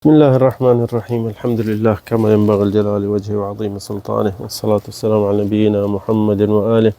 بسم الله الرحمن الرحيم. الحمد لله كما ينبغي لجلال وجهه وعظيم سلطانه، والصلاة والسلام على نبينا محمد وآله.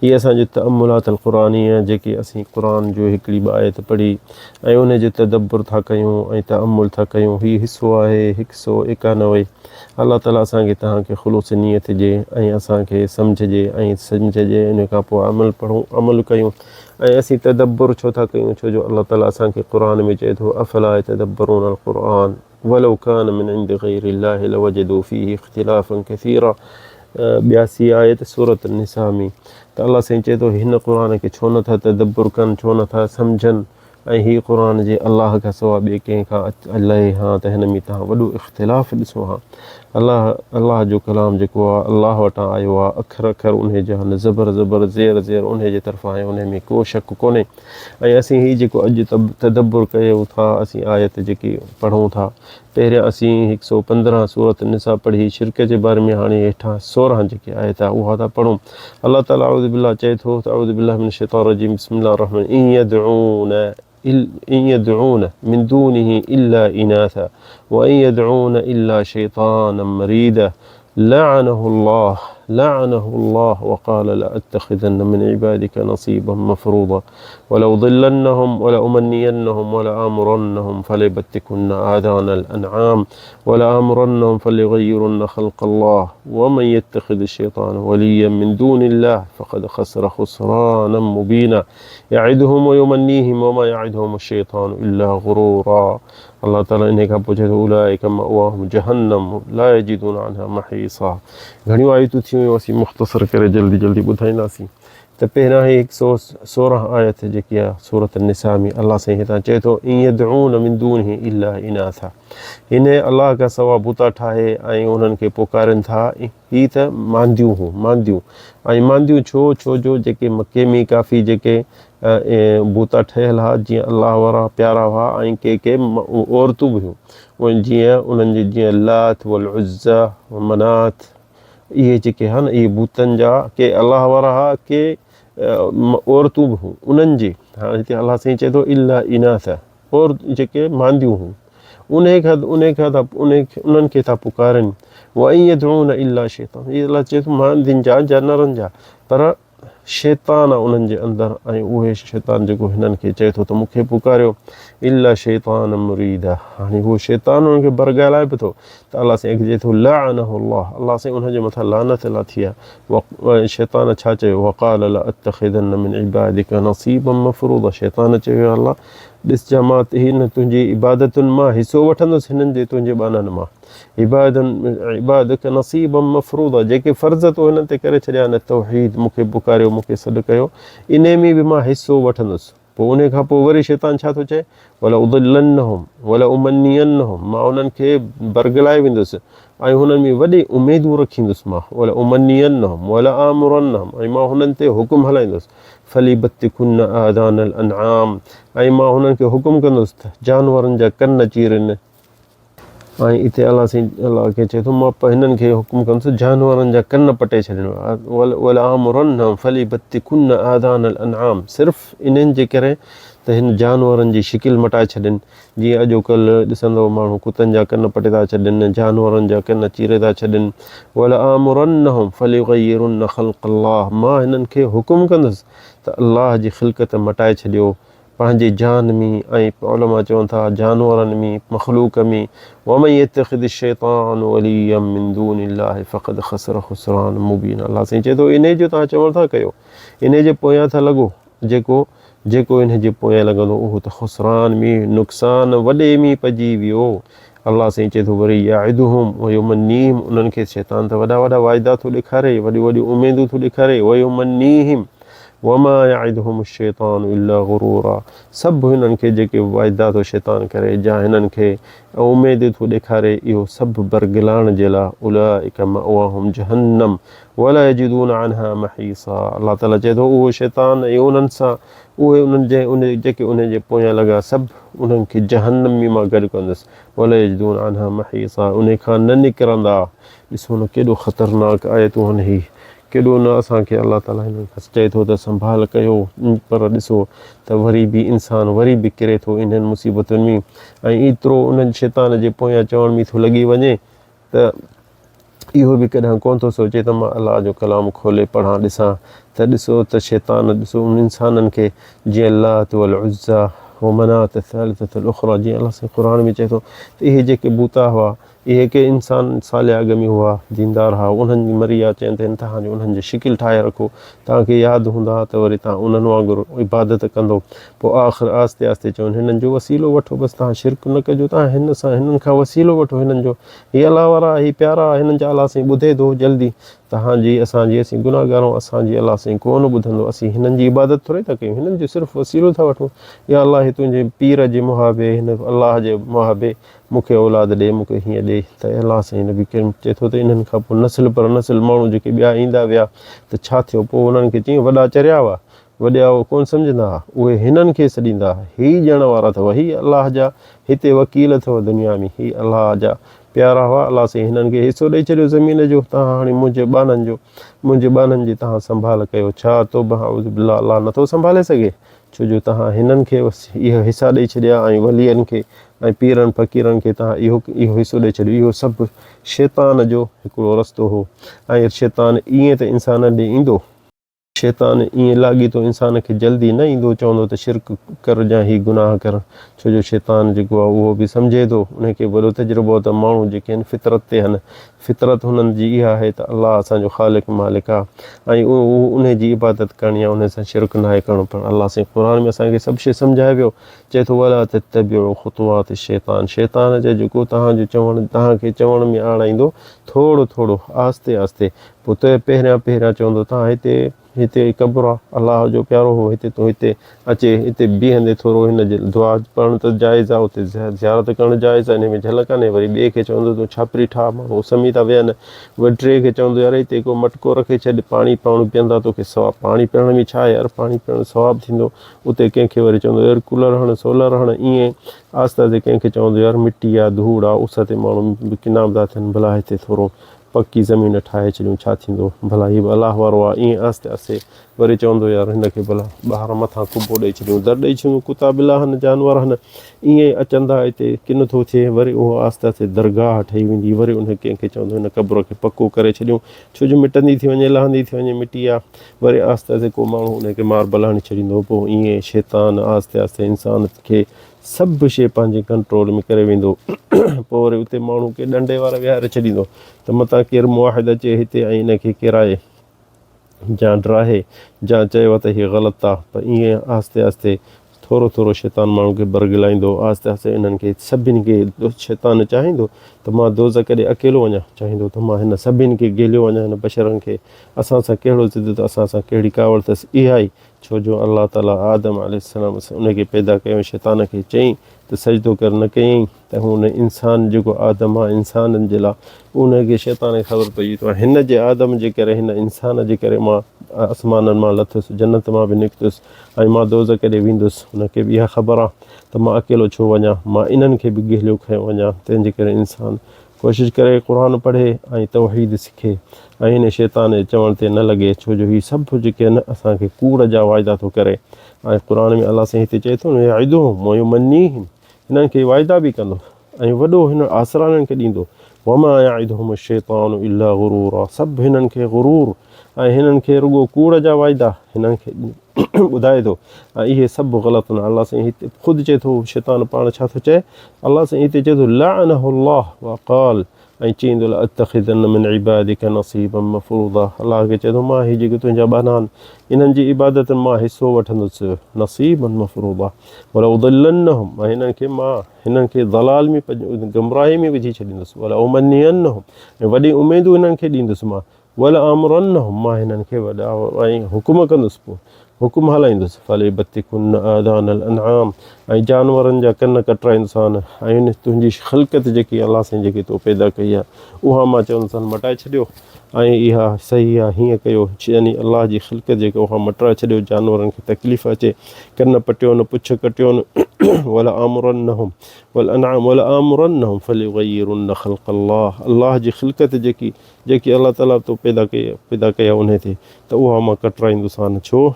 هي اسان جي تأملات القرآنية، جيڪي اسين قرآن جو هڪڙي ٻه آيت پڙهي ۽ ان جو تدبر ٿا ڪيون ۽ تأمل ٿا ڪيون. هي حصو آهي 191. الله تعاليٰ اسان کي توهان کي خلوص نيت ڏي ۽ اسان کي سمجهه ڏي ۽ سمجهه ڏي، ان کان پوء عمل پڙهون، عمل ڪيون. ۽ اسين تدبر ڇو ٿا ڪيون؟ ڇو جو الله تعاليٰ اسان کي قرآن ۾ چئي ٿو، افلا يتدبرون القرآن ولو ڪان من عند غير الله لوجدوا فيه اختلافا كثيرا، 82 آيت سورة النساء ۾. ته الله سائين چئي ٿو، هن قرآن کي ڇو نٿا تدبر ڪن، ڇو نٿا سمجهن؟ ۽ هي قرآن جي الله کان سواء ٻئي ڪنهن کان لهي ها ته هن ۾ توهان وڏو اختلاف ڏسو ها. الله الله جو ڪلام جيڪو آهي الله وٽان آيو آهي، اکر اکر انهي جا نه، زبر زبر، زير زير انهي جي طرفان آهي، انهي ۾ ڪو شڪ ڪونهي. ۽ اسين هي جيڪو اڄ تدبر ڪيون ٿا، اسين آيت جيڪي پڙهون ٿا، پهريان اسين 115 سورة النساء پڙهي شرڪ جي باري ۾، هاڻي هيٺان 16 جيڪي آيت آهي اها ٿا پڙهون. الله تعالي اعوذ بالله چئي ٿو ته اعوذ بالله من الشيطان الرجيم، بسم الله الرحمن، ان يدعون من دونه الا اناثا وان يدعون الا شيطانا مريدا، لعنه الله لعنه الله وقال لأتخذن من عبادك نصيبا مفروضا ولأضلنهم ولأمنينهم ولآمرنهم فليبتكن آذان الأنعام ولآمرنهم فليغيرن خلق الله، ومن يتخذ الشيطان وليا من دون الله فقد خسر خسرانا مبينا، يعدهم ويمنيهم وما يعدهم الشيطان إلا غرورا. الله تعالي انهي کان پوء چئي ٿو، اولئڪ مأواهم جهنم لا يجدون عنها محيصا. گهڻيون آيتون ٿي ويون، اسين مختصر ڪري جلدي جلدي ٻڌائينداسين. ته پهريان هي 116 آيت جيڪي آهي سورة النساء ۾، الله سائين هتان چئي ٿو، ان يدعون من دونه الا اناثا، هن الله کان سوا بوتا ٺاهي ۽ انهن کي پڪارين ٿا، هي ته مانديون هو مانديون. ۽ مانديون ڇو؟ ڇو جو جيڪي مڪي ۾ ڪافي جيڪي بوتا ٺهيل ها، جيئن الله وارا پيارا هئا، ۽ ڪي ڪي عورتون به هيون، اهي جيئن انهن جي جيئن لات والعزيٰ ومنات، اهي جيڪي هن اهي بوتن جا ڪي الله وارا هئا، ڪي عورتون به هيون انهن جي. هاڻي هتي الله سائين چئي ٿو الا اناث، عورت جيڪي مانديون هيون، انهي کان انهي کان ٿا انهي انهن کي ٿا پڪارين. وان يدعون الا شيطان، هي الله چئي ٿو ماندين جا جانورن جا، پر شيطان آ انهن جي اندر، ۽ اهي شيطان جيڪو هنن کي چئي ٿو ته مون کي پڪاريو، الا شيطان مريدا. هاڻي هو شيطان انهن کي برغلائي به ٿو ته الله سائين اڳتي چئي ٿو لعنه الله، الله سائين انهن جي مٿان لعنت لاٿي آ. شيطان ڇا چيو؟ وقال لاتخذن من عبادك نصيبا مفروضا، شيطان چيو يا الله ڏسجان مان هن تنهنجي عبادتن مان حصو وٺندس، هنن جي تنهنجي ٻانهن مان عبادك نصيبا مفروضا، جيڪي فرض تو هنن تي ڪري ڇڏيا آهن، توحيد، مون کي پڪاريو، مون کي سڏ ڪيو، انهي ۾ به مان حصو وٺندس. پوء انهي کان پوء وري شيطان ڇا ٿو چئي؟ ولأضلنهم ولأمنينهم، مان انهن کي برغلائي ويندس ۽ هنن ۾ وڏي اميدون رکيندس مان، ولأمنينهم ولآمرنهم، ۽ مان هنن تي حڪم هلائيندس، فليبتڪن آذان الانعام، ۽ مان هنن کي حڪم ڪندس ته جانورن جا ڪن چيرين. ۽ اتي الله سائين الله کي چئي ٿو مان هنن کي حڪم ڪندس جانورن جا ڪن پٽي ڇڏين، ولآمرنهم فليبتڪن آذان الانعام، صرف انهن جي ڪري ته هن جانورن جي شڪل مٽائي ڇڏين. جيئن اڄوڪلهه ڏسندو ماڻهو ڪتن جا ڪن پٽي ٿا ڇڏين، جانورن جا ڪن چيري ٿا ڇڏين. ولآمرنهم فليغيرن خلق الله، مان هنن کي حڪم ڪندس ته الله جي خلقت مٽائي ڇڏيو پنهنجي جان ۾، ۽ علماء چون ٿا جانورن ۾، مخلوق ۾. ومن يتخذ الشيطان وليا من دون الله فقد خسر خسرانا مبينا، الله سائين چئي ٿو انهي جو توهان چوڻ ٿا ڪيو، انهي جي پويان ٿا لڳو، جيڪو جيڪو انهي جي پويان لڳندو اهو ته خسران ۾، نقصان وڏي ۾ پئجي ويو. الله سائين چئي ٿو وري يعدهم ويمنيهم، انهن کي شيطان ته وڏا وڏا واعدا ٿو ڏيکاري، وڏيون وڏيون اميدون ٿو ڏيکاري، ويمنيهم وما يعدهم الشيطان الا غرورا، سڀ هنن کي جيڪي واعدا ٿو شيطان ڪري جا هنن کي اميدون ٿو ڏيکاري اهو سڀ برغلائڻ جي لاء، اولئڪ مأواهم جهنم ولا يجدون عنها محيصا، الله تعالي چئي ٿو اهو شيطان ۽ انهن سان اهي انهن جنهن ان جيڪي انهن جي پويان لڳا سڀ انهن کي جهنم ۾ مان گڏ ڪندس، ولا يجدون عنها محيصا، انهي کان نه نڪرندا. ڏسو نه ڪيڏو خطرناڪ آيتون آهن هي، ڪيڏو نه اسان کي الله تعاليٰ هنن کان چئي ٿو ته سنڀال ڪيو، پر ڏسو ته وري به انسان وري به ڪري ٿو انهن مصيبتن ۾، ۽ ايترو انهن شيطان جي پويان چوڻ ۾ ٿو لڳي وڃي ته اهو به ڪڏهن ڪونه ٿو سوچي ته مان الله جو ڪلام کولي پڙهان ڏسان ته ڏسو ته شيطان ڏسو انهن انسانن کي جيئن لات والعزيٰ ومنات الثالثة الاخريٰ جيئن الله سائين قرآن ۾ چئي ٿو ته اهي جيڪي بوتا هئا اهي ڪي انسان صالح اڳ ۾ هئا، ديندار ها، انهن جي مري آ چين ته توهان جو انهن جي شڪل ٺاهي رکو، توهان کي ياد هوندا ته وري توهان انهن وانگر عبادت ڪندو. پوء آخر آهستي آهستي چون هنن جو وسيلو وٺو بس توهان شرڪ نه ڪجو، توهان هن سان هنن کان وسيلو وٺو هنن جو، هي الله وارا هي پيارا هنن جا الله سائين ٻڌي ٿو جلدي، توهان جي اسان جي اسين گنهگار آهيون اسان جي الله سائين ڪو نه ٻڌندو، اسين هنن جي عبادت ٿوري ٿا ڪيون هنن جو صرف وسيلو ٿا وٺون، يا الله هي تنهنجي پير جي محابي هن الله جي محابي مون کي اولاد ڏي، مون کي هيئن ڏي ته الله سائين نبي ڪريم چئي ٿو ته انهن کان پوء نسل پر نسل ماڻهو جيڪي ٻيا ايندا ويا ته ڇا ٿيو پوء انهن کي چيائين وڏا چريا هئا وڏيا اهو ڪونه سمجهندا ها اهي هنن کي سڏيندا ها هي ڄڻ وارا اٿو هي الله جا هتي وڪيل اٿو دنيا ۾ هي الله جا پيارا هئا الله سائين هنن کي حصو ڏئي ڇڏيو زمين جو تهان هاڻي منهنجي ٻانهن جو منهنجي ٻانهن جي تهان سنڀال ڪيو ڇا توبه اعوذ بالله الله نٿو سنڀالي سگهي ڇو جو توهان هنن کي اهي حصا ڏئي ڇڏيا ۽ ولين کي ۽ پيرن فقيرن کي توهان اهو اهو حصو ڏئي ڇڏيو. اهو سڀ شيطان جو هڪڙو رستو هو ۽ شيطان ائين ته انسانن ڏي ايندو. شيطان ائين لاڳيتو انسان کي جلدي نه ايندو چوندو ته شرڪ ڪر يا هي گناهه ڪر ڇو جو شيطان جيڪو آهي اهو به سمجهي ٿو ان کي وڏو تجربو آهي ته ماڻهو جيڪي آهن فطرت تي آهن فطرت هنن جي اها آهي ته الله اسان جو خالق مالڪ آهي ۽ اهو انهي جي عبادت ڪرڻي آهي انهي سان شرڪ ناهي ڪرڻو پر الله سائين قرآن ۾ اسان کي سڀ شيء سمجهائي ويو چئي ٿو ولا تتبعوا خطوات الشيطان شيطان جا جيڪو توهان جو چوڻ توهان کي چوڻ ۾ آڻائيندو ٿورو ٿورو آهستي آهستي پوء ته پهريان پهريان چوندو توهان هتي هتي قبر آ الله جو پيارو هو هتي تون هتي اچي هتي بيهندي ٿورو هن جي دعا پڙهڻ ته جائز آ اتي زيارت ڪرڻ جائز آ انهي ۾ جهل ڪانهي وري ٻئي کي چوندو تون ڇاپري ٺاهه ماڻهو اس ۾ ٿا ويهن وري ٽئين کي چوندو يار هتي ڪو مٽڪو رکي ڇڏ پاڻي پاڻ پيئندا توکي ثواب پاڻي پيئڻ ۾ ڇا آهي يار پاڻي پيئڻ ثواب ٿيندو اتي ڪنهن کي وري چوندو ايئر ڪولر هڻ سولر هڻ ائين آهستي آهستي ڪنهن کي چوندو يار مٽي آ ڌوڙ آ اس تي ماڻهو ڪنا به ٿا ٿين ڀلا هتي ٿورو پڪي زمين ٺاهي ڇڏيون ڇا ٿيندو ڀلا هي به الله وارو آ ائين آهستي آهستي وري چوندو يار هن کي ڀلا ٻاهر مٿان قبو ڏئي ڇڏيون در ڏئي ڇڏيون ڪتا ٻلا هن جانور هن ائين ئي اچندا هتي ڪن ٿو ٿئي وري اهو آهستي آهستي درگاهه ٺهي ويندي وري ان ڪنهن کي چوندو هن قبر کي پڪو ڪري ڇڏيون ڇو جو مٽندي ٿي وڃي لهندي ٿي وڃي مٽي آ وري آهستي آهستي ڪو ماڻهو ان کي ماربل هڻي ڇڏيندو پوء ائين شيطان آهستي آهستي انسان کي سڀ شيء پنهنجي ڪنٽرول ۾ ڪري ويندو. پوء وري اتي ماڻهو ڪي ڏنڊي وارا ويهاري ڇڏيندو ته متان ڪير موحد اچي هتي ۽ ان کي ڪيرائي يا ڊاهي يا چئي ته هي غلط آ. پر ائين آهستي آهستي ٿورو ٿورو شيطان ماڻهو کي برغلائيندو آهستي آهستي انهن کي سڀني کي شيطان چاهيندو ته مان دوزخ ڏي اڪيلو وڃان چاهيندو ته مان هن سڀني کي گهليو وڃان هن بشرن کي اسان سان ڪهڙو ضد ته اسان سان ڪهڙي ڪاوڙ اٿس اها ئي ڇو جو الله تعاليٰ آدم عليه السلام ان کي پيدا ڪيو ۽ شيطان کي چيائين ته سجدو ڪر نه ڪيائين ته هن انسان جيڪو آدم آ انسانن جي لاء ان کي شيطان کي خبر پئجي ته هن جي آدم جي ڪري هن انسان جي ڪري مان آسمانن مان لٿس جنت مان به نڪتس ۽ مان دوزخ ڏي ويندس ان کي به اها خبر آ ته مان اڪيلو ڇو وڃان مان انهن کي به گهليو کنيو وڃان تنهن جي ڪري انسان ڪوشش ڪري قرآن پڙهي ۽ توحيد سکي ۽ هن شيطان جي چوڻ تي نه لڳي ڇو جو هي سڀ جيڪي آهن اسان کي ڪوڙ جا واعدا ٿو ڪري ۽ قرآن ۾ الله سائين هتي چئي ٿو نه يعدهم ويمنيهم هنن کي واعدا به ڪندو ۽ وڏو هن آسرا هنن کي ڏيندو وما يعدهم الشيطان الا غرورا سڀ هنن کي غرور ۽ هنن کي رڳو ڪوڙ جا واعدا هنن کي ٻڌائي ٿو ۽ اهي سڀ غلط نه الله سائين هتي خود چئي ٿو شيطان پاڻ ڇا ٿو چئي الله سائين هتي چئي ٿو لعنه الله وقال ۽ چئيندو لاتخذن من عبادك نصيبا مفروضا الله کي چئي ٿو مان هي جيڪي تنهنجا ٻانها آهن انهن جي عبادت مان حصو وٺندس نصيبا مفروضا ولأضلنهم ۽ هنن کي مان هنن کي ضلال ۾ گمراهي ۾ وجهي ڇڏيندس ولأمنينهم ۽ وڏي اميدون هنن کي ڏيندس مان ولآمرنهم مان هنن کي وڏا ۽ حڪم ڪندس پوء حڪم هلائيندس فليبتڪن آذان الانعام ۽ جانورن جا ڪن ڪٽرائيندوسان ۽ ان تنهنجي خلقت جيڪي الله سائين جيڪي تو پيدا ڪئي آهي اها مان چوندوسان مٽائي ڇڏيو ۽ اها صحيح آهي هيئن ڪيو يعني الله جي خلقت جيڪي اها مٽرائي ڇڏيو جانورن کي تڪليف اچي ڪن پٽيو نه پڇ ڪٽيو نه ولآمرنهم والانعام ولآمرنهم فليغيرن خلق الله الله جي خلقت جيڪي جيڪي الله تعاليٰ تو پيدا ڪئي پيدا ڪئي آهي انهي تي ته اها مان ڪٽرائيندوسان ڇو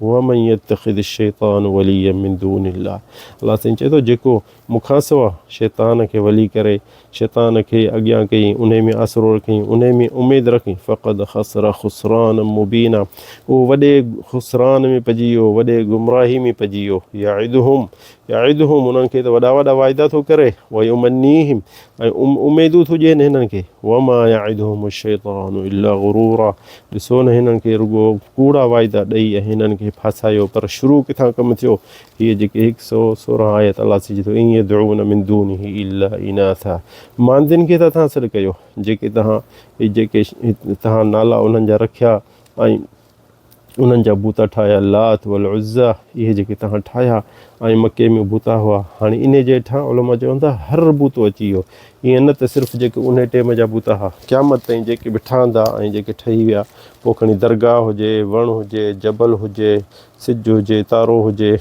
ومن يتخذ الشيطان وليا من دون الله الله سائين چئي ٿو جيڪو مون کان سوا شيطان کي ولي ڪري شيطان کي اڳيان ڪئي انهي ۾ آسرو رکي انهي ۾ اميد رکي فقد خسر خسرانا مبينا اهو وڏي خسران ۾ پئجي ويو وڏي گمراهي ۾ پئجي ويو يعدهم يعدهم انهن کي ته وڏا وڏا واعدا ٿو ڪري ويمنيهم ۽ اميدون ٿو ڏين هنن کي وما يعدهم الشيطان الا غرورا ڏسو نه هنن کي رڳو ڪوڙا واعدا ڏئي ۽ هنن کي ڦاسايو پر شروع ڪٿان ڪم ٿيو هيء جيڪي هڪ سؤ سورهن آيت الله سي چئي ٿو ان يدعون من دونه الا اناثا ماندين کي ٿا تهان سڏ ڪيو جيڪي تهان جيڪي تهان نالا انهن جا رکيا ۽ انهن جا بوتا ٺاهيا، لات والعزيٰ، اهي جيڪي توهان ٺاهيا ۽ مڪي ۾ بوتا هئا. هاڻي انهي جي هيٺان علماء چون ٿا هر بوتو اچي ويو. ائين نه ته صرف جيڪي انهي ٽيم جا بوتا هئا. قيامت تائين جيڪي به ٺهندا ۽ جيڪي ٺهي ويا، پوء کڻي درگاهه هجي، وڻ هجي، جبل هجي، سج هجي، تارو هجي،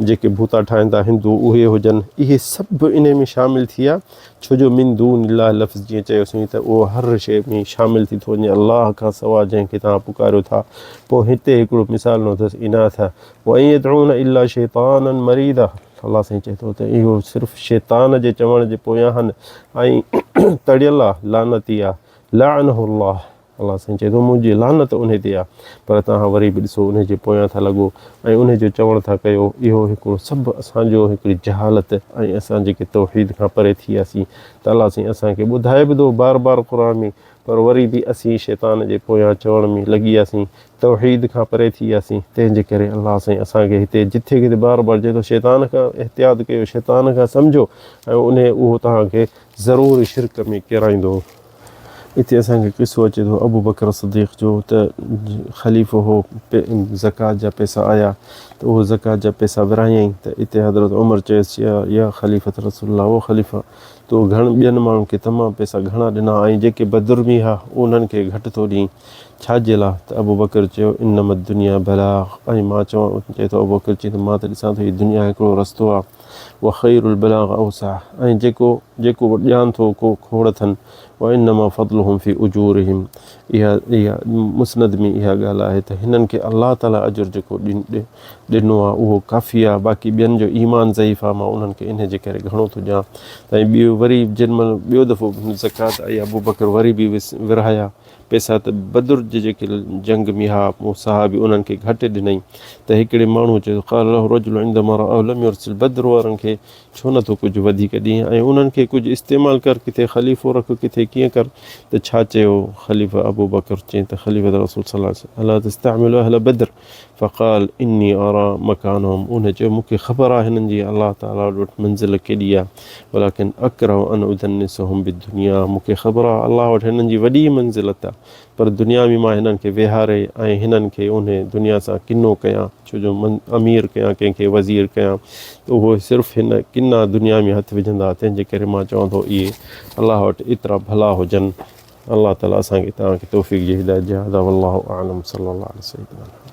جيڪي بوتا ٺاهين ٿا هندو اهي هجن، اهي سڀ انهي ۾ شامل ٿي ويا. ڇو جو من دون الله لفظ جيئن چيوسين ته اهو هر شيء ۾ شامل ٿي ٿو وڃي الله کان سوا جنهن کي توهان پڪاريو ٿا پوء هتي هڪڙو مثال ڏنو اٿس اناث وان يدعون الا شيطانا مريدا الله سائين چئي ٿو ته اهو صرف شيطان جي چوڻ جي پويان آهن ۽ تڙيل آ لعنتي آ لعنه الله الله سائين چئي ٿو منهنجي لعنت انهي تي آ پر توهان وري به ڏسو انهي جي پويان ٿا لڳو ۽ انهي جو چوڻ ٿا ڪيو اهو هڪڙو سڀ اسان جو هڪڙي جهالت ۽ اسان جيڪي توحيد کان پري ٿي وياسين ته الله سائين اسان کي ٻڌائي به ٿو بار بار قرآن ۾ پر وري به اسين شيطان جي پويان چوڻ ۾ لڳي وياسين توحيد کان پري ٿي وياسين تنهن جي ڪري الله سائين اسان کي هتي جٿي ڪٿي بار بار چئي ٿو شيطان کان احتياط ڪيو شيطان کان سمجهو ۽ انهي اهو توهان کي ضرور شرڪ ۾ ڪيرائيندو. اتي اسان کي قصو اچي ٿو ابوبڪر صديق جو ته خليفو هو زڪوات جا پئسا آيا ته اهو زڪوات جا پئسا ورهايائين ته اتي حضرت عمر چيس يا خليفة رسول الله او خليفه تو گهڻ ٻين ماڻهن کي تمام پئسا گهڻا ڏنا ۽ جيڪي بدر ۾ ها انهن کي گهٽ ٿو ڏين ڇا جي لاء ته ابوبڪر چيو انما الدنيا بلاغ ۽ مان چوان چئي ٿو ابوبڪر چئي ته مان ته ڏسان ٿو هي دنيا هڪڙو رستو آهي وخير البلاغ اوسع ۽ جيڪو جيڪو ڏيان ٿو ڪو کوڙ اٿن وانما فضلهم في اجورهم اها اها مسند ۾ اها ڳالهه آهي ته هنن کي الله تعالي اجر جيڪو ڏنو آهي اهو ڪافي آهي باقي ٻين جو ايمان ضعيف آهي مان انهن کي انهي جي ڪري گهڻو ٿو ڏيان ۽ ٻيو وري جن مهل ٻيو دفعو زڪوات آئي ابوبڪر وري به ورهايا پئسا ته بدر جي جيڪي جنگ ۾ ها صحابي انهن کي گهٽ ڏنائين ته هڪڙي ماڻهوء چيو قال له رجل عندما رآه لم يرسل بدر وارن کي ڇو نه ٿو ڪجهه وڌيڪ ڏين ۽ انهن کي ڪجهه استعمال ڪر ڪٿي خليفو رک ڪٿي ڪيئن ڪر ته ڇا چيو خليفه ابوبڪر چين ته خليفه رسول صلي الله عليه وسلم الا تستعمل اهل بدر فقال اني اري مڪانهم ان چيو مون کي خبر آهي هنن جي الله تعاليٰ وٽ منزل ڪيڏي آهي ولڪن اڪره ان ادنسهم بالدنيا مون کي خبر آهي الله وٽ هنن جي وڏي منزلت آهي پر دنيا ۾ مان هنن کي ويهاري ۽ هنن کي انهي دنيا سان ڪنو ڪيان ڇو جو من امير ڪيان ڪنهن کي وزير ڪيان ته اهو صرف هن ڪنا دنيا ۾ هٿ وجهندا تنهن جي ڪري مان چوان ٿو اهي الله وٽ ايترا ڀلا هجن الله تعاليٰ اسان کي توهان کي توفيق جي هدايت ڏي هذا والله اعلم صلي الله علي سيدنا محمد.